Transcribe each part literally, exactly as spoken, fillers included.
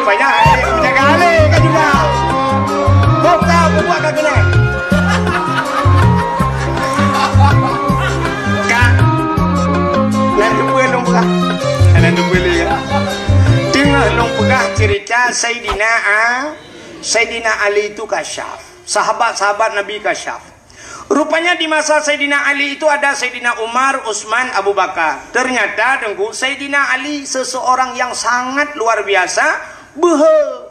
Payah, eh, jaga alé ka juga. Bongkar peubuet ka keunan. Ka. Nan teupeu lôn peugah. Nan teupeu lé, ya. Teungoh lôn peugah cerita Saidina A-, Saidina Ali itu kasyaf. Sahabat-sahabat Nabi kasyaf. Rupanya di masa Saidina Ali itu ada Saidina Umar, Utsman, Abu Bakar. Ternyata, Teungku, Saidina Ali seseorang yang sangat luar biasa, beuhe.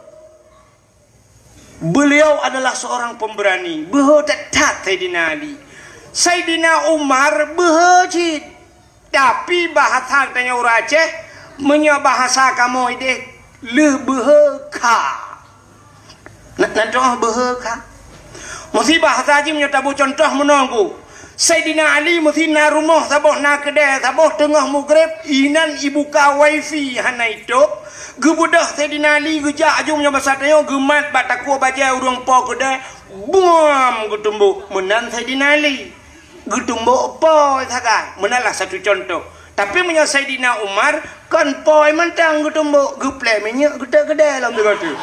Beliau adalah seorang pemberani, beuhe that-that Saidina Ali. Saidina Umar beuhe cit. Tapi bahasa geutanyoe ureueng Aceh, meunyoe bahasa kamoe ideh, lheueh beuhe kha. Na, na troh beuhe kha. Meusi bahasa jih meunyoe taboh contoh meunoe Teungku. Saidina Ali meusi na rumoh saboh, na keudè saboh, teungoh mugreb, inan ibuka wifi hana itôb. Geubeudôh Saidina Ali geujak aju meunyoe basa tanyoe geumat bak takue bajèe ureueng po keudè, buam geutumbok. Meunan Saidina Ali. Geutumbok po sagai. Meunan lah satu contoh. Tapi meunyoe Saidina Umar, kon po mantong geutumbok, geuplè minyeuk geutot keudè lom sigoe teuk.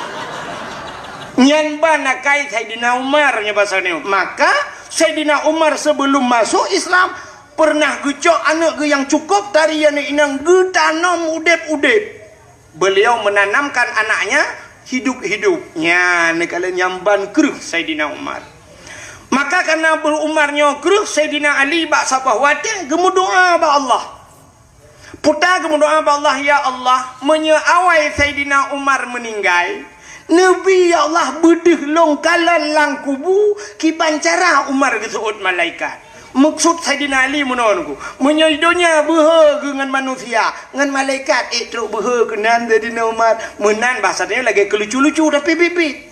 Nyan ban akai Saidina Umar nyoe basa nyoe. Maka Saidina Umar sebelum masuk Islam pernah geucok aneuk geuh nyang cukup tari aneuk inong geutanom udeb-udeb. Beliau menanamkan anaknya hidup-hidup. Nyan, neukalon nyang ban kreueh Saidina Umar. Maka karena Abu Umar nyoe kreueh, Saidina Ali bak saboh watèe geumeudoa bak Allah. Peue ta geumeudoa bak Allah, "Ya Allah, meunyoe awai Saidina Umar meuninggai, neubi, ya Allah, beudeuh lôn kalon lam kubu kiban cara Umar geuseuôt malaikat." Meukeusut Saidina Ali meunoe Teungku. Meunyoe di donya beuhe geuh ngon manusia, ngon malaikat ék trok beuhe keunan Saidina Umar. Meunan bahasa tanyoe lagèe keu lucu-lucu, tapi biet-biet.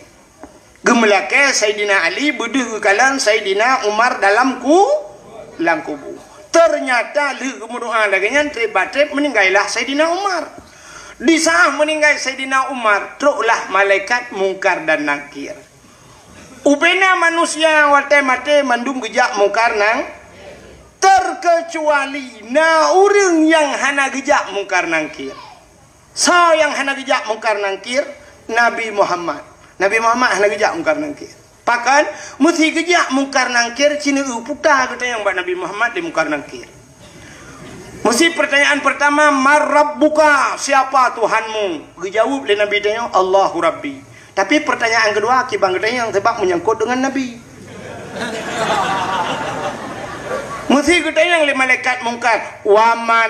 Geumeulakèe Saidina Ali beudeuh geukalon Saidina Umar dalam ku-, lam kubu. Ternyata lheueh geumeudoa lagèe nyan, trép bak trép meuninggailah Saidina Umar. Di saat meuninggai Saidina Umar, troklah malaikat Mungkar dan Nakir. Ubena manusia watèe maté mandum geujak Mungkar Nang-, terkecuali na ureueng nyang hana geujak Mungkar Nakir. Soe nyang hana geujak Mungkar Nakir? Nabi Muhammad. Nabi Muhammad hana geujak Mungkar Nakir. Pakon? Meusi geujak Mungkar Nakir, sineuk peue ta geutanyong bak Nabi Muhammad di Mungkar Nakir. Meusi pertanyaan pertama, "Man rabbuka?" Siapa Tuhanmu? Geujaweueb lé Nabi tanyoe, "Allahu Rabbi." Tapi pertanyaan keudua, kiban geutanyong sabab meunyangkot deungon Nabi. Meusi geutanyong lé malaikat Mungkar, "Wa man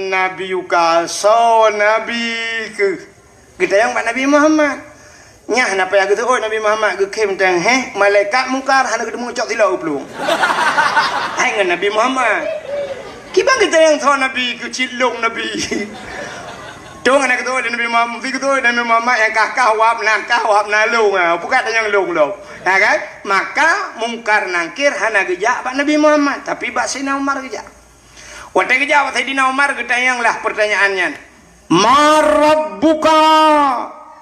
nabiyuka?" Soe nabi keuh? Geutanyong bak Nabi Muhammad. Nyan hana payah geuseuôt Nabi Muhammad, geukhém teuh, heh, malaikat Mungkar hana geuteumeung cok silop u plueng. Hai ngon Nabi Muhammad. Kiban geutanyong soe nabi keuh, cit lôn nabi. Dong hana geuteuôt lé Nabi Muhammad, meusi geuteuôt lé Nabi Muhammad nyang kah-kah wab na kah wab na lôn, ha, peugah tanyong lôn lom. Ya kan? Maka Mungkar Nakir hana geujak bak Nabi Muhammad, tapi bak Saidina Umar geujak. Watèe geujak bak Saidina Umar, geutanyong lah pertanyaan nyan. "Man rabbuka?"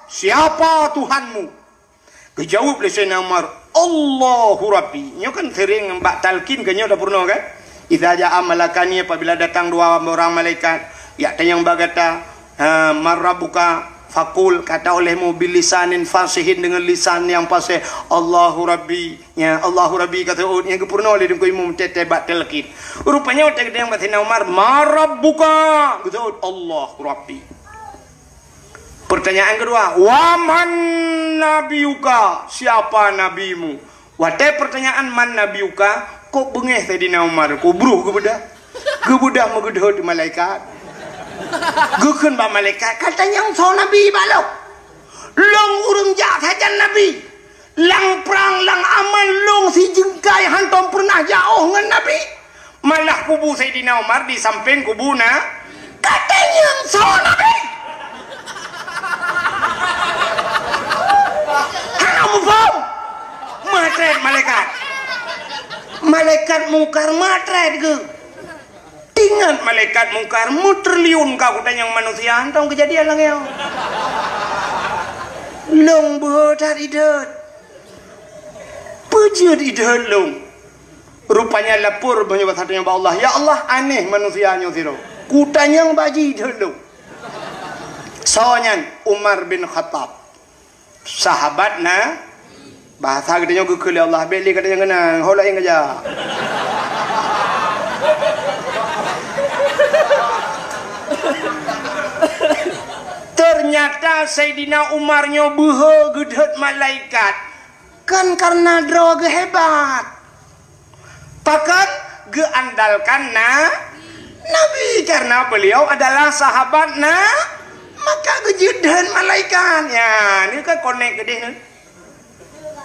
Siapa Tuhanmu? Geujaweueb lé Saidina Umar, "Allahu Rabbi." Nyoe kan sering bak talqin keu nyoe tapeurunoe kan? "Idza jaa malakani," apabila datang dua orang malaikat, jak tanyong bak gata, ha, "Man rabbuka?" Faqul, kata olehmu, "Bilisanin fasihin," dengan lisan yang fasih, "Allahu Rabbi." Ya, "Allahu Rabbi," ka seuôt, nyang geupeurunoe lé Teungku Imum teuh-teuh bak talqin. Rupanya watèe geutanyong bak Saidina Umar, "Man rabbuka?" Geuseuôt, "Allahu Rabbi." Pertanyaan kedua, "Wa man nabiyuka?" Siapa nabimu? Watèe pertanyaan "Man nabiyuka?", kok beungéh Saidina Umar, kok broh geubeudôh. Geubeudôh meugeudhôt malaikat. Geukheun bak malaikat, "Ka tanyong soe nabi bak lôn? Lôn ureueng jak sajan nabi. Lam prang, lam aman lôn sijeungkai hántom peureunah jiôh ngon nabi. Malah kubu Saidina Umar di sampéng kubu na, ka tanyong soe nabi?" Hana muphom. Meutrét malaikat. Malaikat Mungkar meutrét geuh. Ingat malaikat Mungkar, meutriliun ka kutanyong manusia, hántom keujadian lagèe nyoe. Lôn beuhe that idhôt. Peue jeuet idhôt lôn? Rupanya lapor meunyoe bak Allah, "Ya Allah, aneh manusia nyoe sidroe. Kutanyong bak jih idhôt lôn." Soe nyan? Umar bin Khattab. Sahabat na, bahasa geutanyoe geukheun lé Allah, bèk lé gata nyang keunan, ho laén keujak. Ternyata Saidina Umar nyoe beuhe geudhôt malaikat. Kan karena droe geuh hebat. Pakon? Geuandalkan na, Nabi, karena beliau adalah sahabat na, maka geujeuet dheun malaikat. Ya, ni kan konek keudeh ni.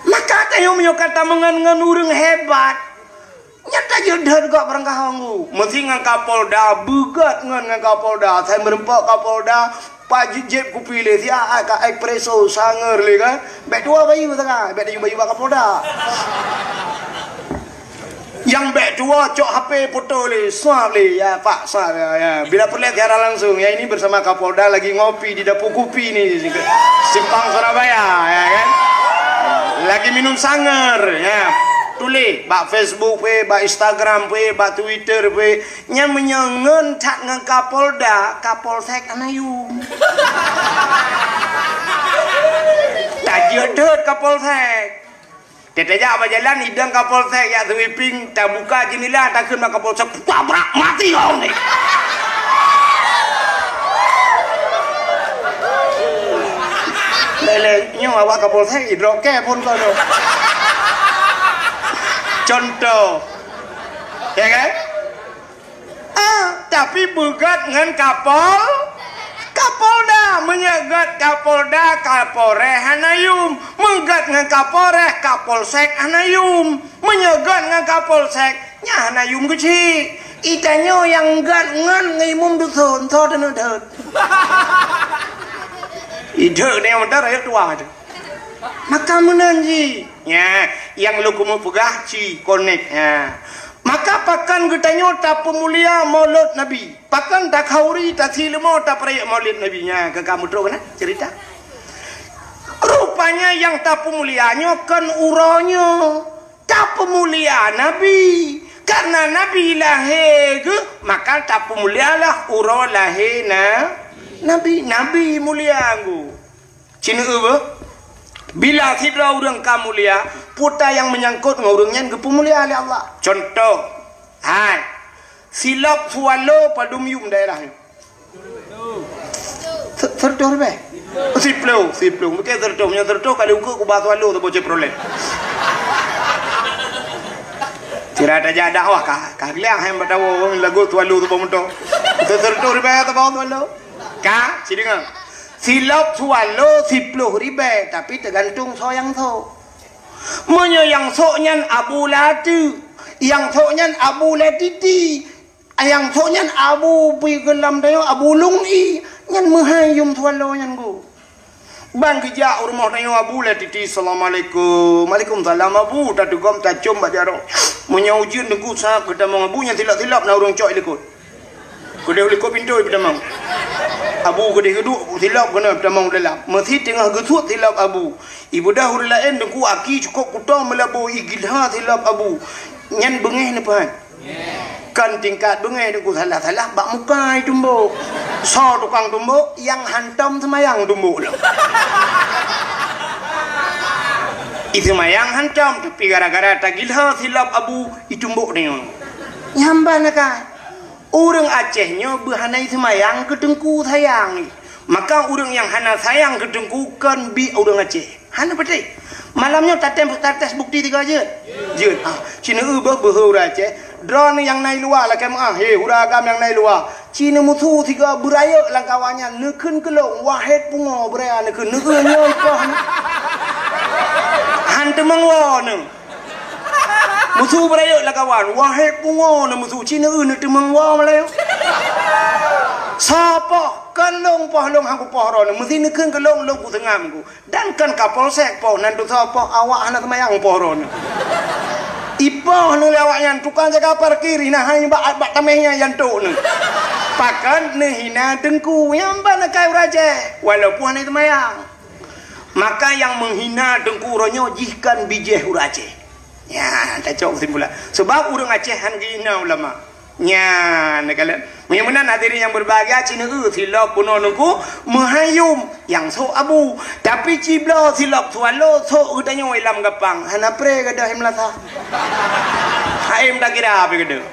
Maka tanyoe meunyoe ka tameungon ngon ureueng hebat, nyan tajeuet dheun gop beurangkaho ngu. Meusi ngon Kapolda, beugot ngon, ngon Kapolda. Sai meureumpok Kapolda, Pak, jép kupi lé, siat ka espresso, sangeue lé kan. Bèk tuwoe bayeue sagai, bèk tajok bayeue bak Kapolda. Nyang bèk tuwoe cok H P foto lé, swab lé, ya Pak, swab, ya, ya. Bila peureulèe siaran langsung, ya ini bersama Kapolda lagi ngopi di Dapur Kupi ni, Simpang Surabaya, ya kan. Lagi minum sangeue, ya. Tuléh bak Facebook pih, bak Instagram pih, bak Twitter pih, Nyan meunyoe ngon that ngon Kapolda, Kapolsek hana yum. Tajeuet dheut Kapolsek. Teutajak bak jalan, idong Kapolsek jak sweeping, tabuka jeundela, takheun bak Kapolsek, "Tabrak mati kau ni!" Lé-lé, nyoe awak Kapolsek, idrop kèe phôn kau tu. Contoh. Ya kan? Ah, tapi beugot ngon Kapol-, Kapolda. Meunyoe göt Kapolda, Kapolres hana yum. Meugot ngon Kapolres, Kapolsek hana yum. Meunyoe göt ngon Kapolsek, nyan hana yum keuchik. Itanyoe nyang göt ngon, ngon imum dusun, soe teuneuk deuet? Ideuet nyoe meudan rakyat tuha tu. Maka meunan jih. Nya, nyang lôn keumeung peugah ci konek. Ha. Maka pakon geutanyoe tapeumulia Maulud Nabi? Pakon takhauri, tasileumo, tapeurayeuk Maulid Nabi? Nya, ka, ka meutrok keunan ceurita. Rupanya nyang tapeumulia nyoe kon uroe nyoe. Tapeumulia Nabi. Karena Nabi lahé geuh, maka tapeumulialah uroe lahé na-, Nabi. Nabi mulia geuh. Ci neueu beuh, bila sidroe ureueng ka mulia, peue nyang meunyangkot ngon ureueng nyan geupeumulia lé Allah. Contoh, hai, silop Swallow padum yum daerah nyoe? Se-, siratoh ribèe? Siploh, siploh. Mungken siratoh, meunyoe siratoh kali ukeue kubah Swallow saboh Chevrolet. Sira tajak dakwah ka, ka geuliang hai bak tawoe lagu Swallow saboh moto. Siratoh ribèe saboh Swallow. Ka, ci deungoe. Silop Swallow siploh ribèe, tapi teugantung soe nyang sok. Meunyoe nyang sok nyan Abu Lati, nyang sok nyan Abu Latiti, nyang sok nyan Abu pi geulam tanyoe Abu Lung I, nyan meuhai yum Swallow nyan geuh. Ban geujak u rumoh tanyoe Abu Latiti, "Assalamualaikum." "Waalaikumsalam, Abu." Tatugom tacom bak jaroe. Meunyoe ujeuen teungku sa geutamong Abu, nyan silop-silop na ureueng cok i likot. Keudeh u likot pintoe peutamong. Abu keudeh geuduek silop keunoe peutamong dalam. Meusi teungoh geusuet silop Abu. Ibeudôh ureueng laén teungku aki cukôp kuto meulaboh igilha silop Abu. Nyan beungéh neupeuhan. Kan tingkat beungéh teungku salah-salah bak muka itumbok. Soe tukang tumbok? Nyang hantom seumayang tumbok lom. Iseumayang hantom, tapi gara-gara tagilha silop Abu itumbok deungon. Nyan ban akai. Ureueng Aceh nyoe beuhana iseumayang keu teungku sayang. Maka ureueng nyang hana sayang keu teungku kon biek ureueng Aceh. Hana patéh. Malam nyoe tatem, tates bukti tiga jeuet. Jeuet. Ah, ci neueu beuh beuhe ureueng Aceh. Droeneuh nyang na i luwa lakèe meu'ah, he, hura agam nyang na i luwa. Ci neumusu sigoe beurayeuk lam kawan nyan, neukheun keu lôn, wahét pungo beuraya neukheun, neueu nyoe ipoh. Han teumeung woe neuh. Musu beurayeuk lam kawan, wahét pungo neuh musu, ci neueu neuteumeung woe meulayeue. Soe poh, kon lôn poh lôn han kupoh droeneuh, meusi neukheun keu lôn, lôn kuseungab ku. Dan kon Kapolsek poh, nan tusoe poh, awak hana seumayang poh droeneuh. Ipoh neuh lé awaknyan, tukang jaga parkir, hina hai bak, bak taméh nyan jantok neuh. Pakon neuhina teungku, nyan ban akai ureueng Aceh, walaupun hana seumayang. Maka nyang meuhina teungku uroe nyoe jih kon bijéh ureueng Aceh. Nyan, tacok keusimpulan. Sebab ureueng Aceh han geuhina ulama. Nyan, neukalon. Meunyoe meunan hadirin nyang berbahagia, ci neueu silop bunoe Teungku meuhayum nyang sôk abu. Tapi ci bloe silop swallow sôk geutanyoe ilam gapang. Hana pré gadôh meulasa. Haém takira pih gadôh.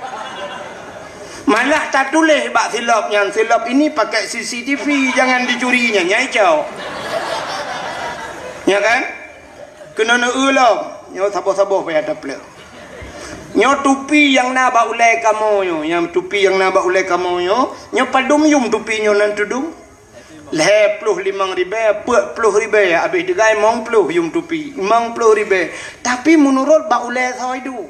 Malah tatuléh bak silop nyan, "Silop ini pakai C C T V, jangan dicuri," nyan, nyan icok. Ya kan? Keunoe neueu lom, nyoe saboh-saboh payah taplôh. Nyoe tupi nyang na bak ulée kamoe nyoe, nyang tupi nyang na bak ulée kamoe nyoe, nyoe padum yum tupi nyoe nan tudum? Lhée ploh limong ribée, peuet ploh ribée, abéh digai limong ploh yum tupi, limong ploh ribée. Tapi meunurot bak ulée soe iduek.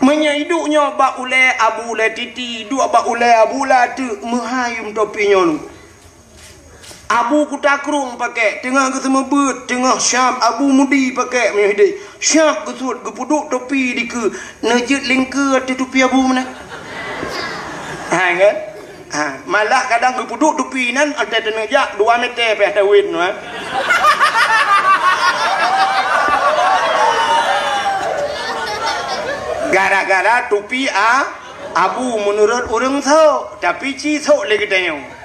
Meunyoe iduek nyoe bak ulée Abu Lé Titi, iduek bak ulée Abu Lé Teuk, meuhayum tupi nyoe. Abu Kuta Krueng pakék, teungoh geuseumeubeut, teungoh siab Abu Mudi pakék meunyoe hidéh. Siab geusuet, geupeuduek tupi dikeue, neujeuet lingkeue ateueh tupi Abu meunan. Hai kan? Ha, malah kadang geupeuduek tupi nyan, watée teuneuk jak dua meter pih tawét nyoe. Gara-gara tupi a, abu meunurot ureuëng sôk, tapi ci sôk lé geutanyoe.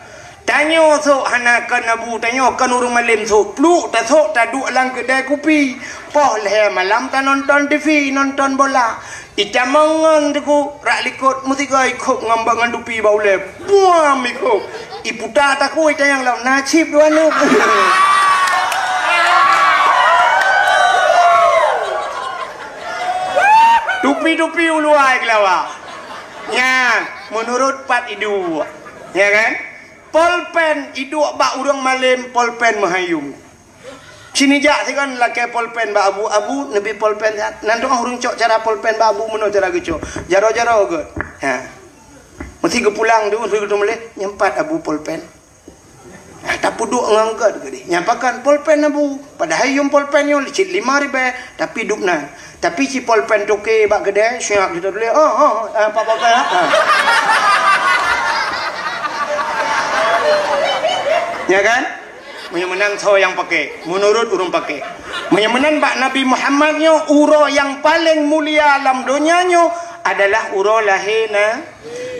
Tanyoe sôk hana kon abu, tanyoe kon ureuëng malém sôk. Pluek tasôk taduek lam keudée kupi. Poh lhée malam tanonton T V, nonton bola. Itamong ngon Teungku, rak likot meusigoe ikhôb ngon bak ngon tupi bak ulée. Buam ikhôb. Iputa takue itanyong lom, na cit dua neuk. Tupi-tupi uluwa keulawa. Nyan, meunurot pat iduek. Ya kan? Polpen iduek bak ureuëng malém, polpen meuhayum. Sini jak sigon lakée polpen bak abu, "Abu, neubi polpen siat." Nan teungoh ureuëng cok cara polpen bak abu, meunoe cara geucok. Jaroe-jaroe geuh. Ha. Meusi geupulang tu, meusi geuteumuléh, "Nyan pat abu polpen." Ha, tapeuduek ngon gét geuh deh. "Nyan pakon polpen abu?" Padahai yum polpen nyoe cit lima ribée, tapi duek nan. Tapi ci polpen toke bak keudée, siap jitatuléh, "Oh, oh, oh, eh, pat polpen, ha?" Ha. Ya kan? Meunyoe meunan soe nyang pakék? Meunurot ureuëng pakék. Meunyoe meunan bak Nabi Muhammad nyoe, uroe nyang paleng mulia lam donya nyoe adalah uroe lahé na-,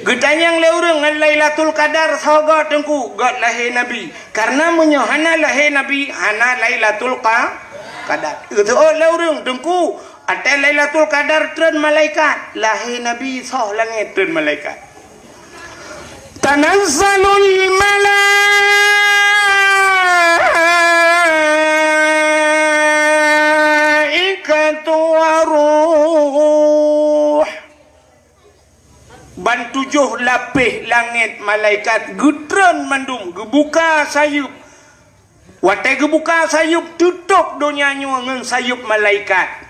geutanyong lé ureuëng ngon Lailatul Qadar, soe göt Teungku? Göt lahé Nabi. Karena meunyoe hana lahé Nabi, hana Lailatul Qa-, Qadar. Geuseuôt lé ureuëng, Teungku, watée Lailatul Qadar treun malaikat, lahé Nabi soh langét treun malaikat. Tanazzalul malaikatu waruh. Ban tujoh lapéh langét malaikat geutreun mandum, geubuka sayeuep. Watée geubuka sayeuep, teutôb donya nyoe ngon sayeuep malaikat.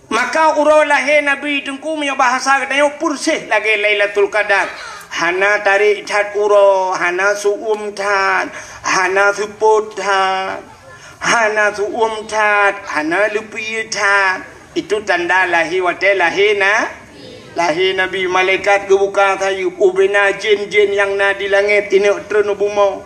Maka uroe lahé Nabi Teungku, meunyoe bahasa geutanyoe, peureséh lagée Lailatul Qadar. Hana tarék that uroe, hana su'uem that, hana seupôt that, hana su'uem that, hana leupie that. Itu tanda lahé watée lahé na-, lahé Nabi. Malaikat geubuka sayeuep, ubena jén-jén nyang na di langét ineuk treun u bumoe.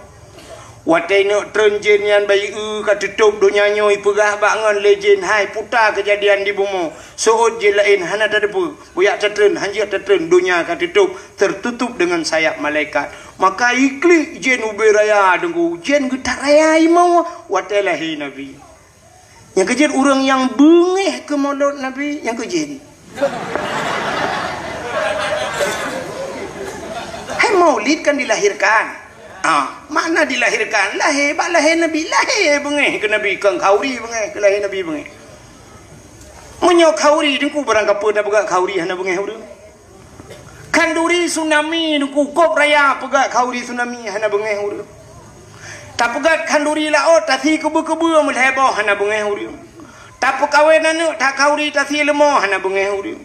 Watée ineuk treun jén nyan bayeue ka teutôb donya nyoe, ipeugah bak ngon lé jén, "Hai, puta keujadian di bumoe. Seuôt jén laén hana tateupeue. Bujak tatreun, hanjeuet tatreun, donya ka teutôb, tertutup dengan sayap malaikat." Maka iklik jén ubé raya Teungku, jén geutaraya imoe watée lahé Nabi. Nyang keujeuet ureuëng nyang beungéh keu mulod Nabi, nyang keujeuet. Hai, maulid kan dilahirkan. Ah, makna dilahirkan, lahé, bak lahé Nabi, lahé beungéh keu Nabi, kon khauri beungéh keu lahé Nabi beungéh. Meunyoe khauri, Teungku, barang kapeue tapeugah khauri hana beungéh ureuëng. Khanduri tsunami, Teungku, kôb raya peugah khauri tsunami hana beungéh ureuëng. Tapeugah khanduri laôt, tasi keubeu-keubeu meulhée boh hana beungéh ureuëng. Tapeukawen aneuëk that khauri, tasi leumo hana beungéh ureuëng.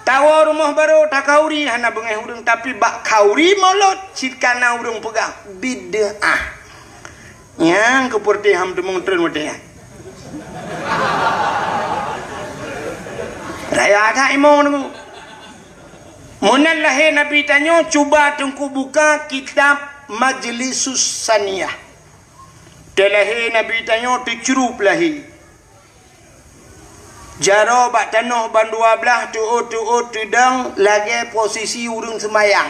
Tawoe rumoh barô that khauri hana beungéh ureuëng, tapi bak khauri mulod cit kana ureuëng peugah bid'ah. Nyang keupeureuté ham teumong treun watée nyan. Raya that imoe Teungku. Meunan lahé Nabi tanyoe, cuba Teungku buka kitab Majlisus Saniyah. Teulahé Nabi tanyoe teucrup lahé. Jaroe bak tanoh ban dua blaih, teuôt-teuôt teudong lagée posisi ureuëng seumayang.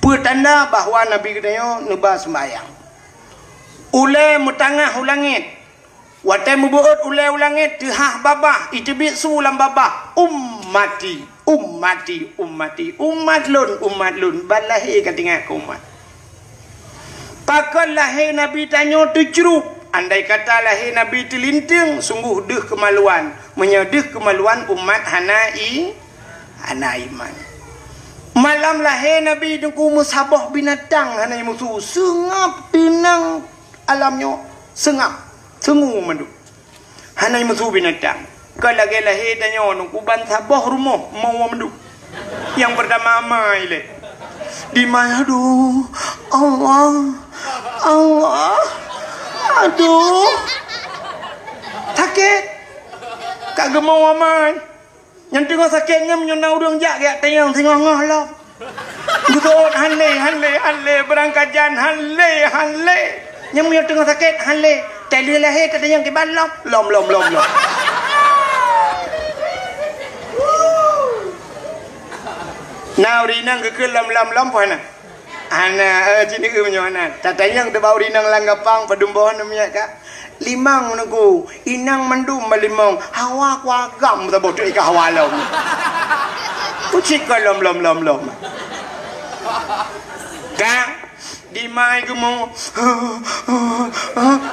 Peue tanda bahwa Nabi geutanyoe neuba seumayang. Ulée meutangah u langét. Watée meubeuôt ulée u langét, teuhah babah, iteubiet su lam babah, "Ummati, ummati, ummati, umat lôn, umat lôn." Ban lahé ka teuingat keu umat. Pakon lahé Nabi tanyoe teucrueb? Andai kata lahé Nabi teulinteung, sunggoh deuh keumaluan. Meunyoe deuh keumaluan, umat hana i, hana iman. Malam lahé Nabi Teungku meusaboh binatang hana jimusu, seungab teunang alam nyoe, seungab, seungue mandum. Hana jimusu binatang. Ka lagée lahé tanyoe Teungku ban saboh rumoh meuwoe mandum. Nyang peurtama amai lé. Di mai, aduh, Allah, Allah, aduh. Sakét. Ka geumoe amai. Nyang teungoh sakét nyan meunyoe na ureuëng jak geujak tanyong singoh-ngoh lom. Geuteuôt han lé, han lé, han lé, beurangkajan han lé, han lé. Nyang meunyoe teungoh sakét han lé. Talheueh lahé tatanyong kiban lom, lom, lom, lom, lom. Na ureuëng inong geukheun lom, lom, lom, peue hana? Hana, eh, cit neu meunyoe hana. Tatanyong teuh bak ureuëng inong lam gapang, padum boh neumiet ka? Limong Teungku, inong mandum balimong, hawa kuagam saboh teuk ka hawa lom. Kucik ka lom, lom, lom, lom. Ka, di mai geumo.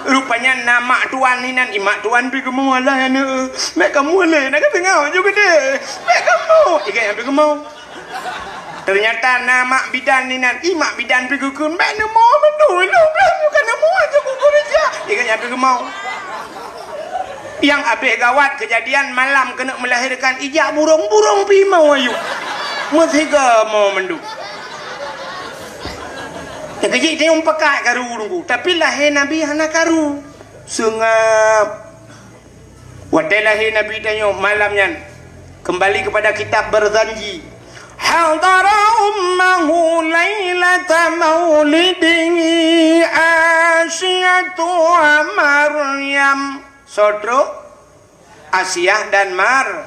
Rupanya na mak tuan inan, i mak tuan pi geumo, alah aneuk. Mek kamoe lé, na ka teungoh ju geude. Mek kamoe, igai pi geumo. Teunyata na mak bidan inan, i mak bidan pi geukheun, "Bék neumoe mandum, lôn blah bukan neumoe aja kuku reja." Ingat nyan pi geumoe. Nyang abéh gawat keujadian malam keuneuk meulahérkan, ijak burông-burông pi moe ayue. Meusiga moe mandum. Nyang keujih teunyong pakat karu Teungku, tapi lahé Nabi hana karu. Seungab. Watée lahé Nabi tanyoe malam nyan, keumbali keupada kitab Barzanji, "Hadara ummahu lailata maulidihi Asiyatu wa Maryam." Soe trok? Asiah dan Mar-,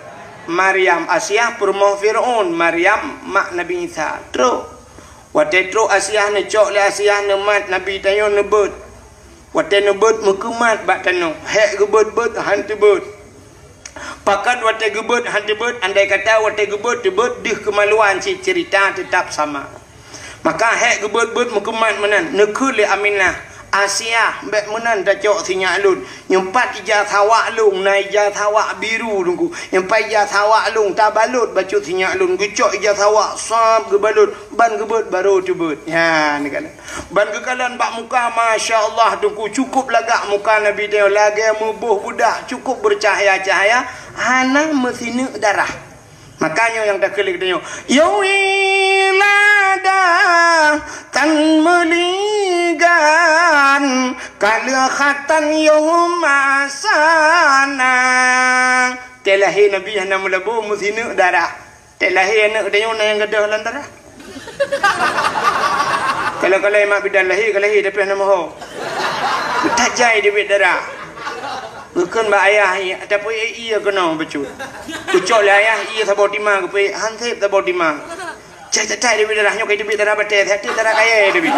Maryam. Asiah peurumoh Fir'aun, Maryam mak Nabi Isa. Trok. Watée trok Asiah neucok lé Asiah neumat Nabi tanyoe neubeuet. Watée neubeuet meukeumat bak tanoh, hék geubeuet-beuet han teubeuet. Pakon watée geubeuet han teubeuet, andai kata watée geubeuet teubeuet deuh keumaluan cit ceurita teutab sama. Maka hék geubeuet-beuet meukeumat meunan, neukheun lé Aminah, "Asiah, bék meunan tacok sinyak lôn. Nyoe pat ija sawak lôn, na ija sawak biru Teungku. Nyoe pat ija sawak lôn tabalot bacut sinyak lôn." Geucok ija sawak sab geubalot, ban geubeuet barô teubeuet. Nyan, neukalon. Ban geukalon bak muka, masya Allah, Teungku, cukup lagak muka Nabi tanyoe, lagée meuboh beudak, cukup beucahya-cahya, hana meusineuk darah. Maka nyoe nyang takeulik tanyoe, "Ya wilada tan meuligan, kaleuh khatan yom asana." Teu lahé Nabi hana meulabo meusineuk darah. Teu lahé aneuk geutanyoe na nyang gadôh lam darah. Kalau-kalau mak bidan lahé, ka lahé tapi hana moho. Tajai dibit darah. Geukheun bak ayah, tapi iya keunoe bacut. Geucok lé ayah, iya saboh tima geupeuék, han sép saboh tima. Cai, cai, cai, dibit darah nyoe, kai dibit darah batée, hati darah kayée dibit.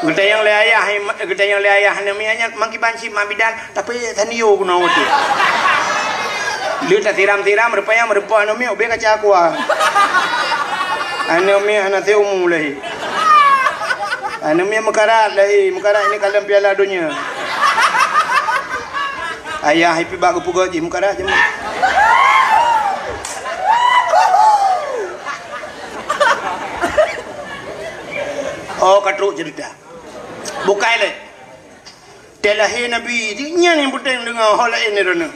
Geutanyong lé ayah, geutanyong lé ayah, aneuk miet nyan, mangkiban cit mak bidan, tapi tanio keunoe watée. Lheueh tasiram-siram, rupanya meureumpok aneuk miet ubé kaca aqua. Aneuk miet hana seumu lé. Aneuk miet meukarat lé, meukarat ini kalon Piala Donya. Ayah ipi bak geupeugah jih meukarat jih. Oh, ka trok cerita. Bukai lé. Teu lahé Nabi, nyan nyang peunteng deungoe, ho laén droeneuh.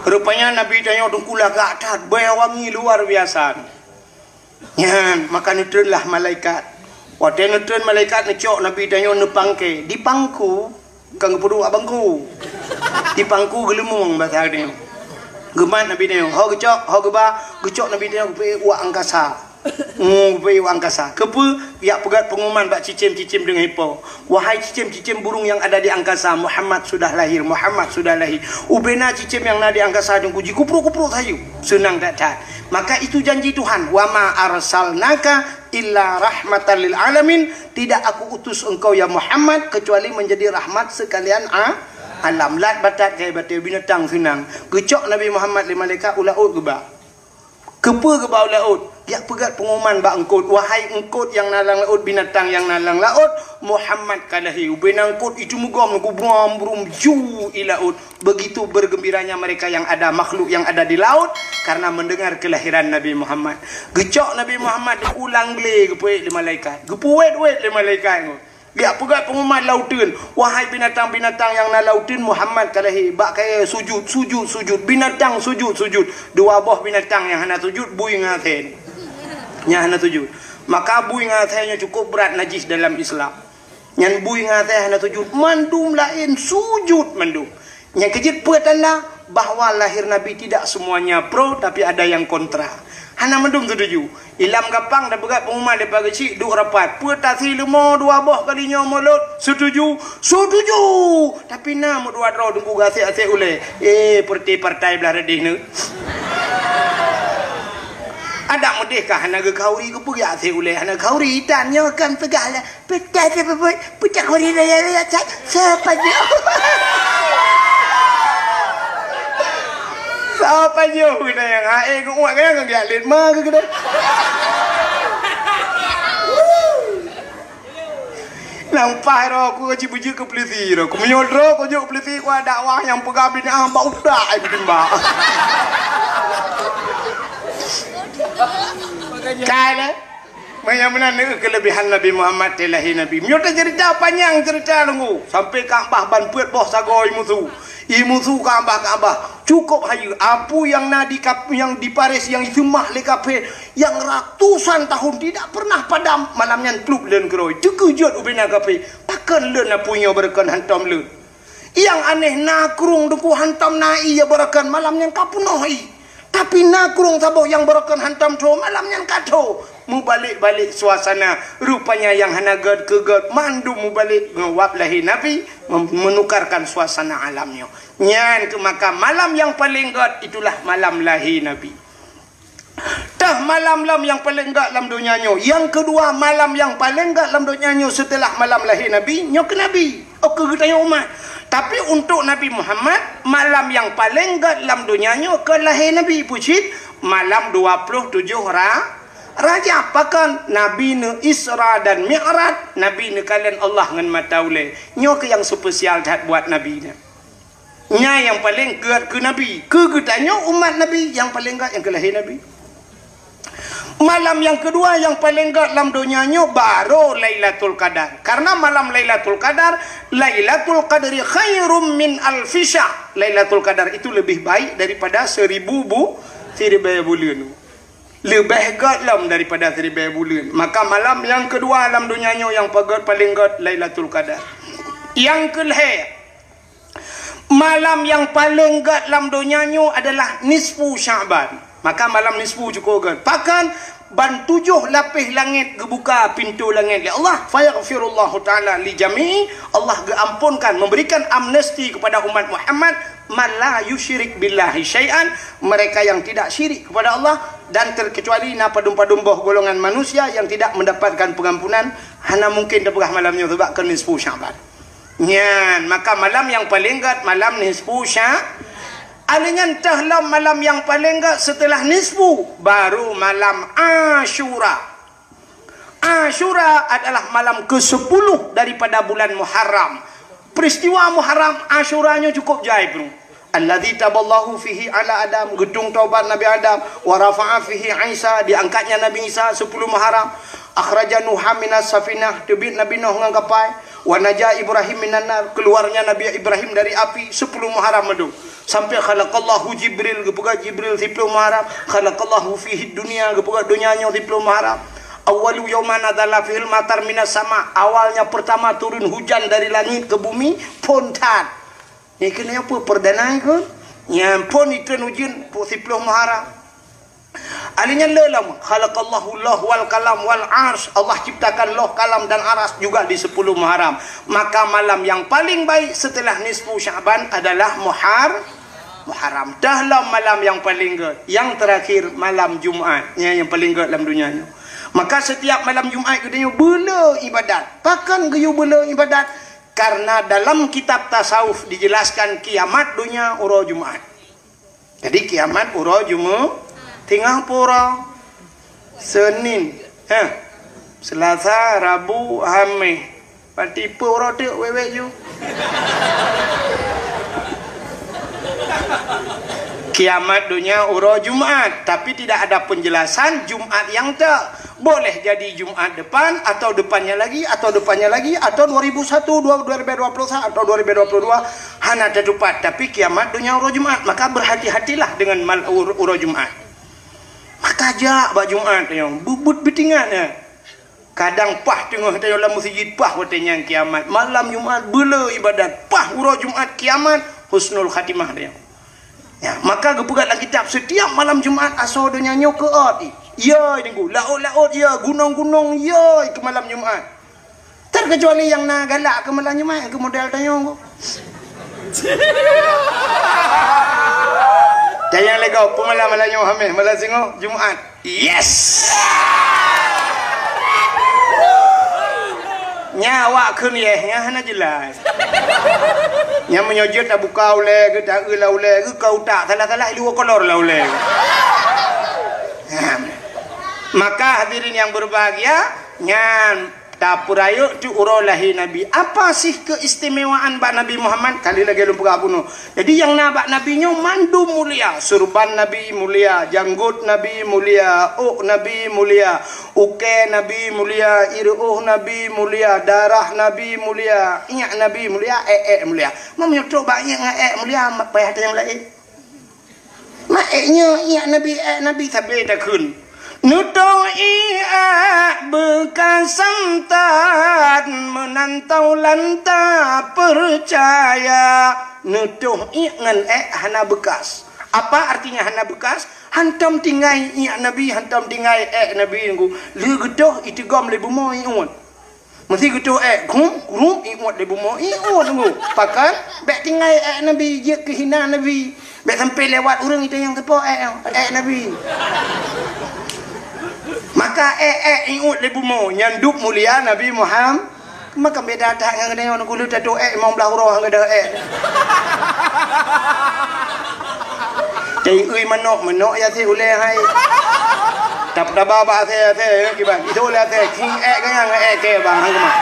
Rupanya Nabi tanyoe Teungku lagak that, bèe wangi luar biasa. Nyan, maka neutreunlah malaikat. Watèe neutreun malaikat neucok Nabi tanyoe neupangke, dipangku, kon geupeuduek bak bangku. Dipangku geuleumong basa tanyoe. Geumat Nabi tanyoe, ho geucok, ho geuba, geucok Nabi tanyoe geupeuék u angkasa. Ngubé u angkasa. Keupeue? Jak peugét peunguman bak cicém-cicém deungon ipo. Wahai cicém-cicém burung yang ada di angkasa, Muhammad sudah lahir, Muhammad sudah lahir. Ubena cicém nyang na di angkasa deungku jikuprok-kuprok sayu. Seunang that-that. Maka itu janji Tuhan, "Wa ma arsalnaka illa rahmatan lil alamin." Tidak aku utus engkau ya Muhammad kecuali menjadi rahmat sekalian a-, alam. Lat batat kai batée binatang seunang. Geucok Nabi Muhammad lé malaikat u laôt geuba. Keupeue geuba u laôt? Jak peugét peunguman bak eungkôt, "Wahai eungkôt nyang na lam laôt, binatang nyang na lam laôt, Muhammad ka lahé." Ubena eungkôt itu meugom, gubrom brum ju i laôt. Begitu bergembiranya mereka yang ada, makhluk yang ada di laut, karena mendengar kelahiran Nabi Muhammad. Geucok Nabi Muhammad, geupulang glé, geupeuék lé malaikat. Geupuwét-wét lé malaikat ngon. Jak peugét peunguman lauteun, "Wahai binatang-binatang nyang na lauteun, Muhammad ka lahé." Bak kayée sujut, sujut, sujut. Binatang sujut, sujut. Dua boh binatang nyang hana sujut, bui ngon asée. Nyang hana sujut. Maka bui ngon asée nyoe cukup brat najis dalam Islam. Nyan bui ngon asée hana sujut. Mandum laén sujut mandum. Nyang keujeuet peue tanda bahwa lahir Nabi tidak semuanya pro, tapi ada yang kontra. Hana mandum setuju. Ilam gampang tapeugah peunguman leupah geuchik duek rapat. Peue tasi leumo dua boh kali nyoe mulod? Setuju. Setuju. Tapi na meudua droe teungku gasek-asek ulée. Eh, partai-partai blah reudeh neu. Adak meudeh ka hana geukhauri, keupeue gasek ulée hana khauri? Tan nyoe kan peugah lah. Peucah teupeubuet, peucah kuri raya-raya that. Soe pajoh? Soe pajoh keunan nyang hai geuuet keunan geujak lét ma keu keunan. Nang paih roh ku ka jibeujeuet keu peulisi roh. Ku meunyoe droe ku jeuet keu peulisi ku dakwah nyang peugah binatang bak utak ai beutimba. Kai lé. Meunyoe meunan neu keulebihan Nabi Muhammad teulahé Nabi. Meunyoe taceurita panyang ceurita teungku, sampai Ka'bah ban peuet boh sagoe imusu. Imusu Ka'bah, Ka'bah. Cukup hayeue, apu nyang na di kap-, nyang di Paris nyang iseumah lé kafé nyang ratusan tahun tidak pernah padam, malam nyan plup lôn keurôi. Teukeujot ubena kafé, pakon lôn apu nyoe beureukan hantom lôn. Nyang aneh na krueng teungku hantom na ié beureukan malam nyan ka peunoh ié. Tapi na krueng saboh nyang beureukan hantom tho malam nyan ka tho. Mubalek-balek suasana. Rupanya nyang hana gét keu gét mandum mubalek ngon wab lahé Nabi mem-, menukarkan suasana alam nyoe. Nyan keuh maka malam nyang paleng gét itulah malam lahé Nabi. Tah malam lam nyang paleng gét lam donya nyoe. Nyang keudua malam nyang paleng gét lam donya nyoe seuteulah malam lahé Nabi, nyoe keu Nabi. Oh, keu geutanyoe umat. Tapi untuk Nabi Muhammad, malam nyang paleng gét lam donya nyoe keu lahé Nabi. Peue cit? Malam dua ploh tujoh Ra-, Rajab. Pakon? Nabi neu Isra dan Mi'raj, Nabi neukalon Allah ngon mata ulée. Nyoe keuh nyang spesial that buat Nabi nyan. Nyan nyang paleng gét keu Nabi. Keu geutanyoe umat Nabi, nyang paleng gét nyang keu lahé Nabi. Malam nyang keudua nyang paleng gét lam donya nyoe baru Lailatul Qadar. Karena malam Lailatul Qadar, "Lailatul Qadri khairum min alfi syahr." Lailatul Qadar itu lebih baik daripada seribu bu-, siribée buleuen. Leubeh gét lom daripada siribée buleuen. Maka malam nyang keudua lam donya nyoe nyang pagét paleng gét Lailatul Qadar. Nyang keu lhée, malam nyang paleng gét lam donya nyoe adalah nisfu Sya'ban. Maka malam nisfu cukup gét. Pakon? Ban tujoh lapéh langét geubuka pintoe langét lé Allah. Fayaghfirullahu ta'ala li jami'i. Allah geuamponkan, memberikan amnesti kepada umat Muhammad, "Man la yusyrik billahi syai'an," mereka yang tidak syirik kepada Allah, dan terkecuali na padum-padum boh golongan manusia yang tidak mendapatkan pengampunan, hana mungkin tapeugah malam nyoe sebab keu nisfu Sya'ban. Nyan, maka malam nyang paleng gét malam nisfu Sya-, alèh nyan teuh lom malam nyang paleng gét seuteulah nisfu, baru malam Asyura. Asyura adalah malam kesepuluh daripada bulan Muharram. Peristiwa Muharram Asyura nyoe cukup jai, bro. Allazi taballahu fihi ala Adam, geutung taubat Nabi Adam, wa rafa'a fihi Isa, diangkatnya Nabi Isa sepuluh Muharram, akhraja Nuha minas safinah, teubiet Nabi Nuh ngon kapai, wa naja Ibrahim minan nar, keluarnya Nabi Ibrahim dari api sepuluh Muharram madu. Sampai khalaqallahu Jibril, geupeugah Jibril siploh Muharram, khalaqallahu fihi dunya, geupeugah donya nyoe siploh Muharram. Awwalu yauman nazala fihil matar minas sama, awalnya pertama turun hujan dari langit ke bumi, phon that. Nyan keuh nyoe peue perdana nyan keuh? Nyan phon itreun ujeuen siploh Muharram. Ahli nyan le lom, khalaqallahu lauh wal qalam wal arsy. Allah ciptakan lauh, kalam dan aras juga di sepuluh Muharram. Maka malam yang paling baik setelah nisfu Sya'ban adalah Muhar-, Muharram. Dah lom malam yang paling gét. Yang terakhir malam Jumat. Nyan yang paling gét lam dunia nyoe. Maka setiap malam Jumat geutanyoe beule ibadat. Pakon geuyue beule ibadat? Karena dalam kitab tasawuf dijelaskan kiamat dunia uroe Jumat. Jadi kiamat uroe Jumaat, teungoh pura, Senin, ha, Selasa, Rabu, Hameh. Pati peu uroe teuk wewek ju. Kiamat dunia uroe Jumaat, tapi tidak ada penjelasan Jumaat yang tak. Boleh jadi Jumaat depan atau depannya lagi atau depannya lagi atau dua ribu satu, dua-, dua ribu dua puluh satu atau dua ribu dua puluh dua, hana tatupat, tapi kiamat dunia uroe Jumaat, maka berhati-hatilah dengan mal-, ur-, uroe Jumaat. Maka jak bak Jumaat nyoe, bubut beutingat nyan. Kadang pah teungoh tanyoe lam meuseujid, pah watée nyan kiamat. Malam Jumaat beule ibadat, pah uroe Jumaat kiamat, husnul khatimah tanyoe. Ya, maka geupeugah lam kitab, setiap malam Jumaat asoe donya nyoe keuôt. Ya, Teungku, laôt-laôt ya, gunong-gunong ya, keu malam Jumaat. Terkecuali nyang na galak keu malam Jumaat, keu model tanyoe. Dan nyang lego, peumalam malam nyoe Hameh, malam singoh Jumaat. Yes! Nya awak kheun yeh, nya hana jelas. Nya meunyoe jeuet tabuka ulée geuh, taeu lam ulée geuh, ka utak salah-salah, ilu kolor lam ulée geuh. Nah, maka hadirin yang berbahagia, nyan tapeurayeuk teuk uroe lahé Nabi. Apa sih keistimewaan bak Nabi Muhammad? Kali lagée lôn peugah bunoe. Jadi nyang na bak Nabi nyoe mandum mulia. Surban Nabi mulia, janggot Nabi mulia, ôk Nabi mulia, ukée Nabi mulia, ireuôh Nabi mulia, darah Nabi mulia, iék Nabi mulia, ék-ék mulia. Meunyoe trok bak iék ngon ék mulia, payah tanyong laén. Mak ék nyoe iék Nabi, ék Nabi sabe takheun. Neutoh iék beukas santat meunan taulan tapeucaya. Neutoh iék ngon ék hana beukas. Apa artinya hana beukas? Hantom tinggai iék Nabi, hantom tinggai ék Nabi nunggu. Lheueh geutoh iteugom lé bumoe iék. Meusé geutoh ék, grum, grum, iék lé bumoe, iék nunggu. Pakon, bék tinggai ék Nabi, jeuet keu hina Nabi. Bék sampai lewat ureuëng itu nyang teupo ék, ék Nabi. Maka ék, ék, iék lé bumoe, nyan dub mulia Nabi Muhammad. Maka beda that ngon geutanyoe, nunggu lheueh tatoh ék, limong blaih uroe ngon geutanyoe ék. Teuiui manok, manok ya si ulée hai. Tap-, taba bak asée, asée, ya, kiban. Itu ulée asée, king ék ganyang, ék ke bang, hang keumah.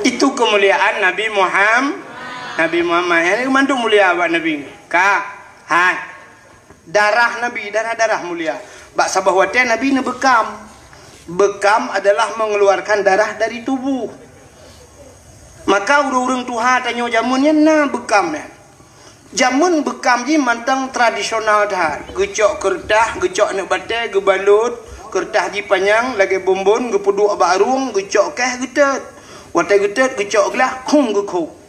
Itu kemuliaan Nabi Muhammad, Nabi Muhammad. Yang itu mandum mulia bak Nabi. Ka, hai. Darah Nabi, darah-darah mulia. Bak saboh watée Nabi neubeukam. Beukam adalah mengeluarkan darah dari tubuh. Maka ureuëng-ureuëng tuha tanyoe jameun nyan na beukam nyan. Jameun beukam jih mantong tradisional that. Geucok keureutah, geucok aneuk batée, geubalot, keureutah jih panyang lagée bonbon, geupeuduek bak rueng, geucok keh, geutet. Watée geutet, geucok glah, khum geukhôb.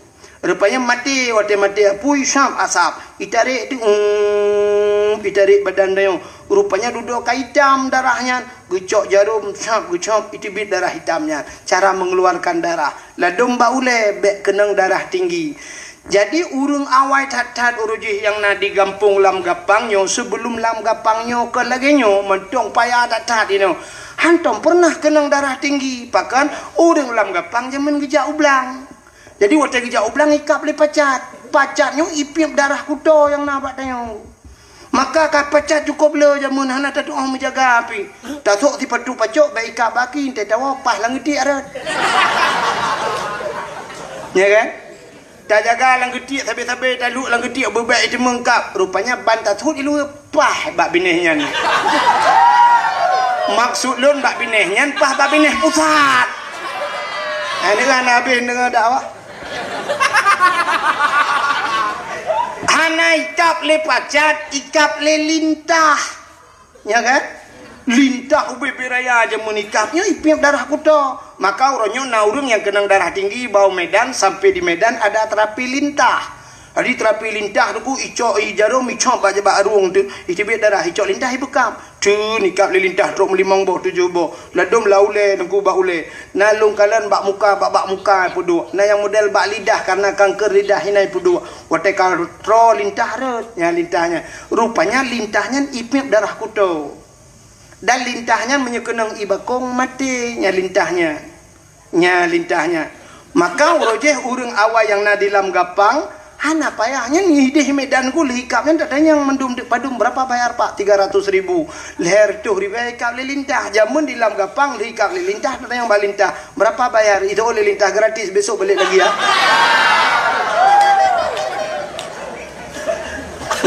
Rupanya maté, watée maté apui, sab asab. Itarek tu, um, itarek badan tanyoe. Rupanya dudoe ka itam darah nyan. Geucok jarum, sab, geucok, iteubiet darah itam nyan. Cara mengeluarkan darah. Ladom bak ulée, bék keunong darah tinggi. Jadi, ureuëng awai that-that ureuëng jih nyang na di gampông Lam Gapang nyoe, sebelum Lam Gapang nyoe kon lagée nyoe, mantong paya that-that inoe. Hantom pernah keunong darah tinggi, pakon ureuëng Lam Gapang jameun geujak u blang. Jadi, watée geujak u blang ikab lé pacat. Pacat nyoe ipiep darah kuto nyang na bak tanyoe. Maka ka pacat cukôp le jameun hana tatuoh meujaga pih. Tasok sipatu pacok bak ikab baki, teuh tawoe pah lam geutiek rot. Ya kan? Tajaga lam geutiek sabe-sabe, taluek lam geutiek beubek iteumeu kab. Rupanya ban tasut ilu pah bak binéh nyan. Maksud lôn bak binéh nyan pah bak binéh pusat. Hai, deungon habéh deungon dakwah. Hana ikab lé pacat, ikab lé lintah. Ya kan? Lintah ubé-bé raya jameun ikab nyoe ipiep darah kuto. Maka uroe nyoe na ureuëng nyang keunong darah tinggi bak u Medan, sampai di Medan ada terapi lintah. Jadi teurapi lintah teungku, icok i jarôm, icok bak, bak arueng teuh, iteubiet darah, icok lintah ibeukam. Teun ikab lé lintah trok meulimong boh, tujoh boh. Ladôm lam ulèe teungku, bak ulèe. Na lôn kalon bak muka, bak, bak muka peuduek. Na nyang model bak lidah, karena kanker lidah inan peuduek. Watèe ka troe lintah rhot, nyan lintah nyan. Rupanya lintah nyan ipiep darah kuto. Dan lintah nyan meunyoe keunong i bakong, maté nyan lintah nyan. Nyan lintah nyan. Maka uroe jéh ureueng awai nyang na di lam gapang, hana payah nyan idéh Medan ku lheuh ikab nyan, tatanyong mandum deuk padum, "Berapa bayar, Pak?" "Tiga ratus ribu." Lhèe reutôh ribèe ikab lé lintah. Jameun di lam gapang lheuh ikab lé lintah, tatanyong bak lintah, "Berapa bayar?" Itu oleh lintah gratis, besok balik lagi ya.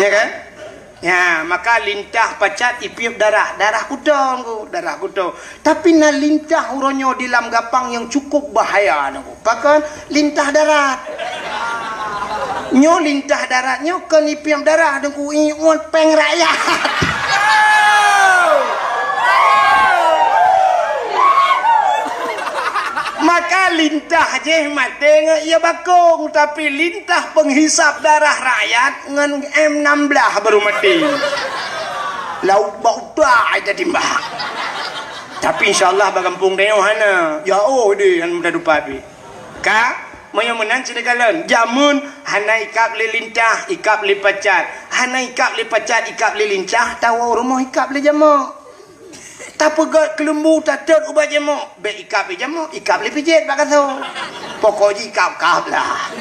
Ya kan? Ya, maka lintah pacat ipiep darah, darah kuto, Teungku, darah kuto. Tapi na lintah uroe nyoe di lam gapang nyang cukup bahaya, Teungku. Pakon? Lintah darat. Nyoe lintah darat nyoe kon ipiep darah, Teungku, iuet péng rakyat. Maka lintah jéh maté ngon ie bakong, tapi lintah penghisap darah rakyat ngon M enam belas baru maté. Lauk bak utak ai tatimbak. Tapi insya Allah bak gampông tanyoe hana. Ya oh deh, hana mudah dupa pi. Ka, meunyoe meunan sini kalon. Jameun hana ikab lé lintah, ikab lé pacat. Hana ikab lé pacat, ikab lé lintah, tawoe rumoh ikab lé jameun. Tapeugöt keuleumbu, tatot ubat jamok. Bèk ikab lé jamok, ikab lé pijét bak gasoe. Pokok jih ikab-kab lah.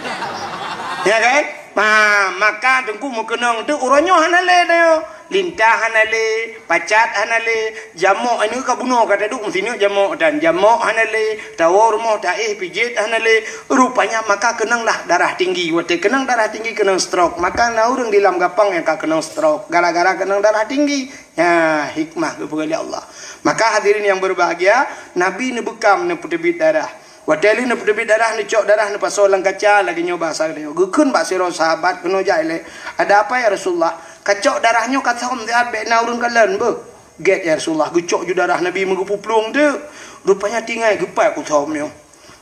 Ya kan? Ha, maka Teungku meukeunong tu uroe nyoe hana lé tanyoe. Lintah hana lé, pacat hana lé, jamok anu ka bunoe ka taduek meusineuk jamok dan jamok hana lé, tawoe rumoh taéh pijét hana lé. Rupanya maka keunonglah darah tinggi. Watèe keunong darah tinggi keunong stroke. Maka na ureueng di lam gapang nyang ka keunong stroke gara-gara keunong darah tinggi. Ya, hikmah geupeugah lé Allah. Maka hadirin yang berbahagia, Nabi neubeukam neupeuteubiet darah. Watèe lheueh neupeuteubiet darah, neucok darah neupasoe lam kaca lagèe nyoe bahasa geutanyoe. Geukheun bak sidroe sahabat keunoe jak ilèe, "Ada apa ya Rasulullah? Kacok darah nyoe ka thom siat bèk na ureueng kalon beuh." "Gèt ya Rasulullah, geucok ju darah Nabi meugeupuplueng teuk. Rupanya tinggai geupat kuthom nyoe."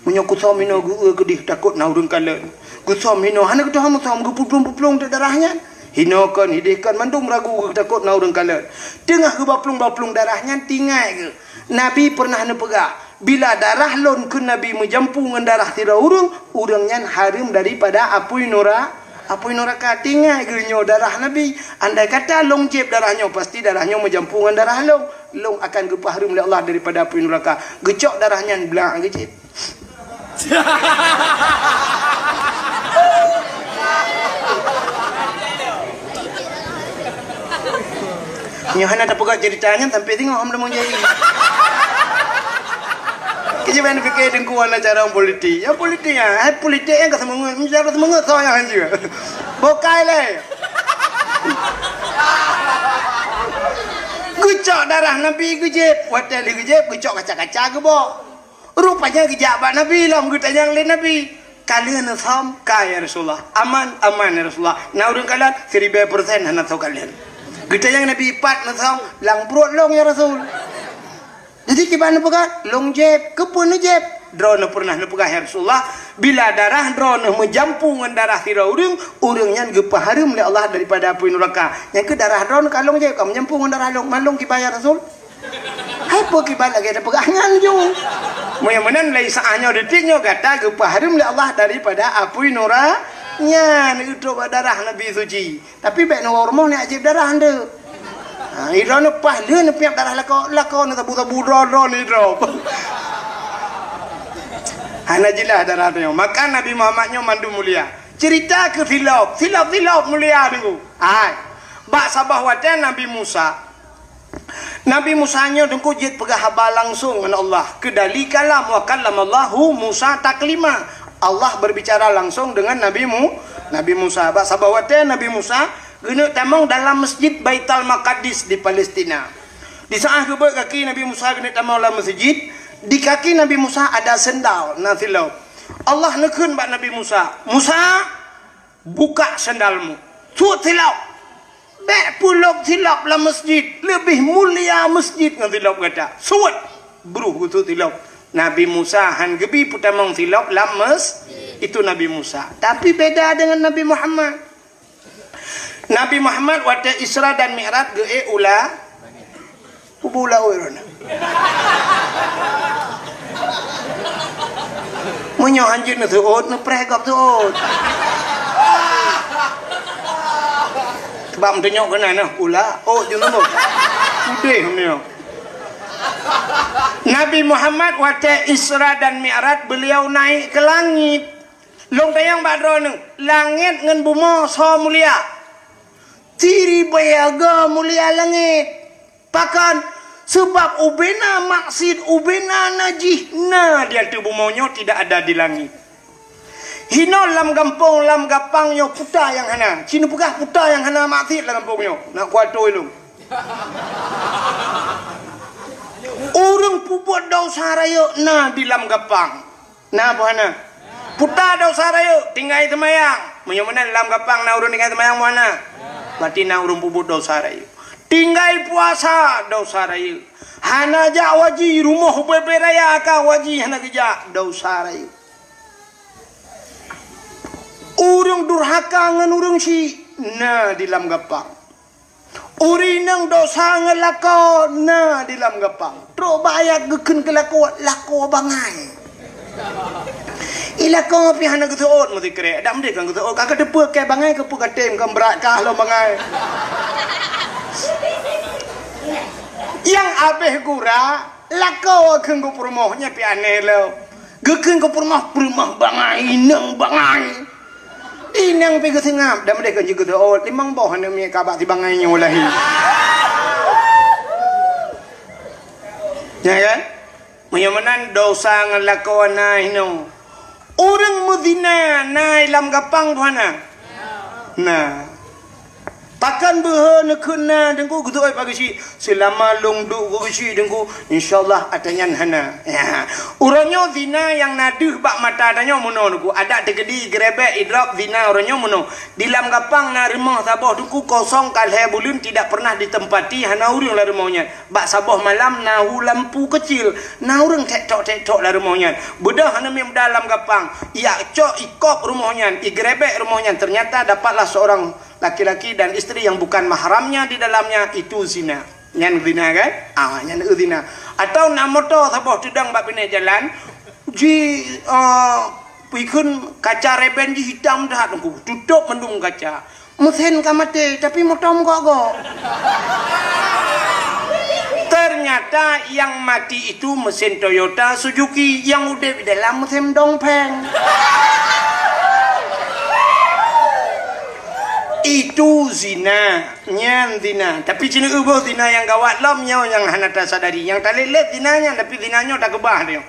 Meunyoe kuthom hinoe geu-eu keudeh takot na ureueng kalon. Kuthom hinoe hana geutuha meuthom geupuplueng-puplueng teuk darah nyan. Hinoe kon, hideh kon mandum ragu geutakot na ureueng kalon. Teungoh geubaplueng-baplueng darah nyan tinggai geuh. Nabi peureunah neupeugah, "Bila darah lôn," kheun Nabi, "meujampu ngon darah sidroe ureueng, ureueng nyan hareuem daripada apui nura-, apui nuraka." Tinggai geuh nyoe darah Nabi. Andai kata lôn jieb darah nyoe, pasti darah nyoe meujampu ngon darah lôn. Lôn akan geupeuhareuem lé Allah daripada apui nuraka. Geucok darah nyan blang geujieb. Nyoe hana tapeugah cerita nyan sampai singoh hom lemong jai. Keu jeuet neupiké Teungku hana cara politik. Ya politik nyan, hai politik nyan ka seumeungeut, cara seumeungeut soe nyang hanjeuet. Bokai lé. Geucok darah Nabi geujieb, watèe lheueh geujieb geucok kaca-kaca geubok. Rupanya geujak bak Nabi lom geutanyong lé Nabi, "Ka lheueh neuthom?" "Ka ya Rasulullah." "Aman?" "Aman ya Rasulullah." "Na ureueng kalon?" "Siribèe persen hana soe kalon." Geutanyong Nabi, "Pat neuthom?" "Lam pruet lôn ya Rasul." Jadi kiban neupeugah, "Lôn jieb." "Keupeue neujieb?" "Droeneuh peureunah neupeugah ya Rasulullah, bila darah droeneuh meujampu ngon darah sidroe ureueng, ureueng nyan geupeuhareuem lé Allah daripada apui nuraka. Nyan keuh darah droeneuh ka lôn jieb, ka meujampu ngon darah lôn. Man lôn kiban ya Rasul?" Hai peue kiban lagèe tapeugah nyan ju. Meunyoe meunan lé saát nyoe detik nyoe gata geupeuhareuem lé Allah daripada apui nura-, nyan geutrok bak darah Nabi suci. Tapi bèk neuwoe rumoh neujieb darah nyan. Ha, idroeneuh paih lheueh neupiep darah lakoe, lakoe neusabu-sabu droe-droe nidroe. Hana jeulaih darah nyoe. Maka Nabi Muhammad nyoe mandum mulia. Cerita keu silop, silop-silop mulia Teungku. Hai. Bak saboh watèe Nabi Musa, Nabi Musa nyoe Teungku jeuet peugah haba langsong ngon Allah. Keudali kalam, wa kallamallahu Musa taklima. Allah berbicara langsung dengan Nabi Mu-, Nabi Musa. Bak saboh watèe Nabi Musa geuneuk tamong dalam Masjid Baitul Maqdis di Palestina. Di saát geubeuet kaki Nabi Musa geuneuk tamong dalam masjid, di kaki Nabi Musa ada sendal, na silop. Allah neukheun bak Nabi Musa, "Musa, buka sendalmu. Suet silop. Bèk peulop silop lam masjid. Leubeh mulia masjid ngon silop gata. Suet." Bruh geusuet silop. Nabi Musa han geubi peutamong silop lam mas-, Itu Nabi Musa. Tapi beda dengan Nabi Muhammad. Nabi Muhammad watée Isra dan Mi'raj geuék u la-, kubu laôt droeneuh. Meunyoe hanjeuet neuseuôt, neupreh gob seuôt. Sebab meutunyok keunan, nah, u laôt jeuet nyoe. Udeh meunyoe. Nabi Muhammad watée Isra dan Mi'raj, beliau naik ke langit. Lôn tanyong bak droeneuh, langét ngon bumoe soe mulia? Siribèe go mulia langét. Pakon? Sabab ubena maksiet, ubena najih na di ateueh bumoe nyoe, tidak ada di langét. Hinoe lam gampông, lam gapang nyoe puta nyang hana. Ci neupeugah puta nyang hana maksiet lam gampông nyoe. Nak kuatoi lôn. Ureuëng peubuet desya rayeuk na di lam gapang. Na peue hana? Puta desya rayeuk, tinggai seumayang. Meunyoe meunan lam gapang na ureuëng tinggai seumayang, peue hana? Berarti na ureuëng peubuet desya rayeuk. Tinggai puasa, desya rayeuk. Hana jak haji, rumoh ubé-ubé raya ka haji hana geujak, desya rayeuk. Ureuëng durhaka ngon ureuëng syik na di lam gapang. Ureuëng inong desya ngon lakoe na di lam gapang. Trok bak ayat geukheun keu lakoe, lakoe bangai. I lakoe pih hana geuseuôt meusikrek. Dak meudeh kan geuseuôt, ka geuteupeue keu bangai keupeue ka tem, ka brat kah lom bangai. Nyang abéh gura, lakoe kheun geupeurumoh, nyan pih aneh lom. Geukheun geupeurumoh, peurumoh bangai, inong bangai. Inong pih geuseungab, dak meudeh kan jeuet geuseuôt, limong boh aneuk miet ka bak sibangai nyoe lahé. Ya kan? Meunyoe meunan desya ngon lakoe na hinoe. Ureuëng meuzina na i lam gapang peue hana? Na. Pakon beuhe neukheun na, Teungku, geuseuôt bak geuchik? Seulama lôn duek keu geuchik, Teungku, insya Allah ata nyan hana. Ya. Uroe nyoe zina nyang na deuh bak mata tanyoe meunoe, Teungku. Adak teukeudi, geurebek, idrop, zina uroe nyoe meunoe. Di lam gapang na rumoh saboh, Teungku, kosong ka lhée buleuen tidak pernah ditempati, hana ureuëng lam rumoh nyan. Bak saboh malam na hu lampu keucil, na ureuëng tek-tok-tek-tok lam rumoh nyan. Beudôh aneuk miet muda lam gapang, ijak cok, ikop rumoh nyan, igeurebek rumoh nyan, ternyata dapatlah seorang laki-laki dan isteri yang bukan mahramnya di dalamnya, itu zina. Nyan zina kan? Ah, nyan zina. Atau na moto saboh teudong bak binéh jalan, ji, eh, ikheun kaca reben jih hitam that, Teungku, tutôp mandum kaca. Meusén ka maté, tapi moto meugok-gok. Ternyata yang mati itu mesin Toyota Suzuki, yang udeb di dalam mesin Dongfeng. Itu zina, nyan zina. Tapi ci neuboh zina nyang gawat lom nyoe nyang hana tasadari. Nyang talét-lét zina nyan, tapi zina nyoe takeubah nyoe.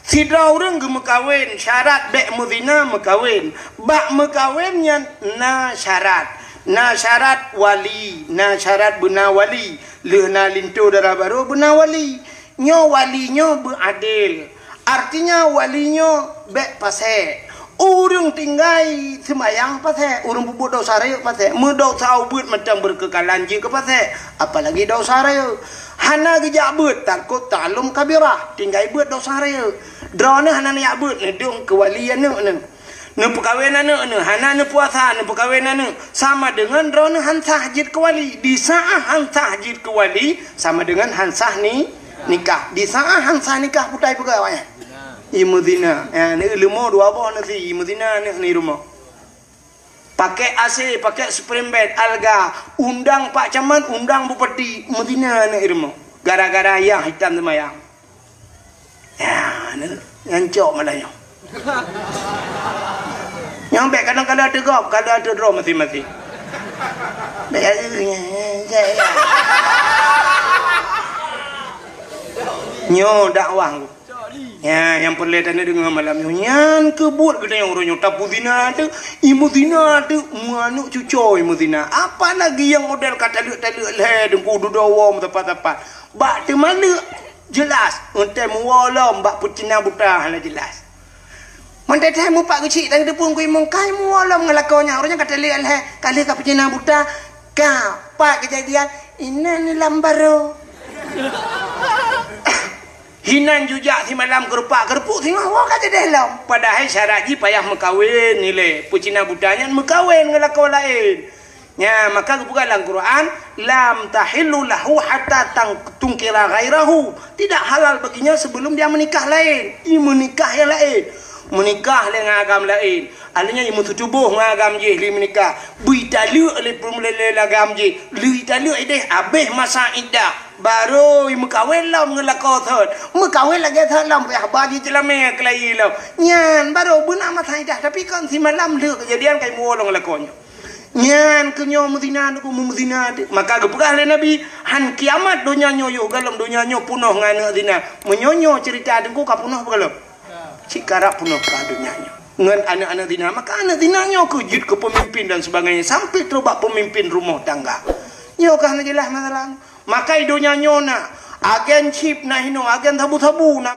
Sidroe ureuëng geumeukawen, syarat bék meuzina meukawen. Bak meukawen nyan na syarat. Na syarat wali, na syarat beuna wali. Lheueh na linto dara barô beuna wali. Nyoe wali nyoe beuadil. Artinya wali nyoe bék pasék. Ureuëng tinggai seumayang pasék, ureuëng peubuet desya rayeuk pasék. Meudesya ubeuet mantong beureukeukhalan jeuet keu pasék, apalagi desya rayeuk. Hana geujak beuet, takot ta'allum kabirah, tinggai beuet desya rayeuk. Droeneuh hana neujak beuet, neudong keu wali aneuk neuh. Neupeukawen aneuk neuh, hana neupuasa, neupeukawen aneuk. Sama deungon droeneuh han sah jeuet keu wali. Di saát han sah jeuet keu wali, sama deungon han sah ni, nikah. Di saát han sah nikah, peue tapeugah awaknyan? Imeuzina. Ya, ni ileumu dua boh nasi, imeuzina aneuk ni rumoh. Pakai A C, pakai spring bed, alga, undang Pak Camat, undang Bupati, meuzina aneuk i rumoh. Gara-gara ayah hitam seumayang. Ya, ni, nyan cok malah nyoe. Nyoe bék kadang-kadang teugop, kadang teudroe maséng-maséng. Bék, nyoe dakwah. Ya, nyang peureulée taneuk deungoe malam nyoe, nyan keuh buet geutanyoe uroe nyoe, tapeuzina teuk, imeuzina teuk, meuaneuk cucoe imeuzina. Apalagi nyang model ka taleuek-taleuek lhée, Teungku, dudoe woe meusapat-sapat. Bak teuma leuek, jeulaih, eunteuk meuwoe lom bak peucina buta hana jeulaih. Mantong teuh mupat geuchik dan geuteupeue kui mungkai, meuwoe lom ngon lakoe nyan, uroe nyan ka taleuek lhée, ka lheueh ka peucina buta, ka, pat keujadian, inan lam barô. Hinan jujak simalam keurupak-keurupuek singoh woe ka jadeh lom. Padahai syarat jih payah meukawen ilée. Peucina buta nyan meukawen ngon lakoe laén. Nya, maka geupeugah lam Quran, "Lam tahillu lahu hatta tang-, tangkiha ghairahu." Tidak halal baginya sebelum dia menikah lain. I meunikah nyang laén. Meunikah lé ngon agam laén. Alheuh nyan i meututuboh ngon agam jih lé meunikah. Beu italeuek lé peuleueh lé agam jih. Lheueh italeuek ideh, abéh masa iddah. Barô i meukawen lom ngon lakoe thon. Meukawen lagée thon lom, payah ba jih ceulamé keulayi lom. Nyan barô beuna masa iddah, tapi kon simalam lheueh keujadian ka i muwoe lom ngon lakoe nyoe. Nyan keuh nyoe meuzina, meuzina teuh. Maka geupeugah lé Nabi, "Han kiamat donya nyoe yoh galom donya nyoe punoh ngon aneuëk zina." Meunyoe nyoe ceurita Teungku ka punoh beugalom. Cit karab punoh ka donya nyoe. Ngon aneuëk-aneuëk zina. Maka aneuëk zina nyoe keuh jeuet keu peumimpin dan sebagainya. Sampai trok bak peumimpin rumoh tangga. Nyoe ka hana jeulaih masalah. Maka i donya nyoe na agen chip na hinoe, agen sabu-sabu na.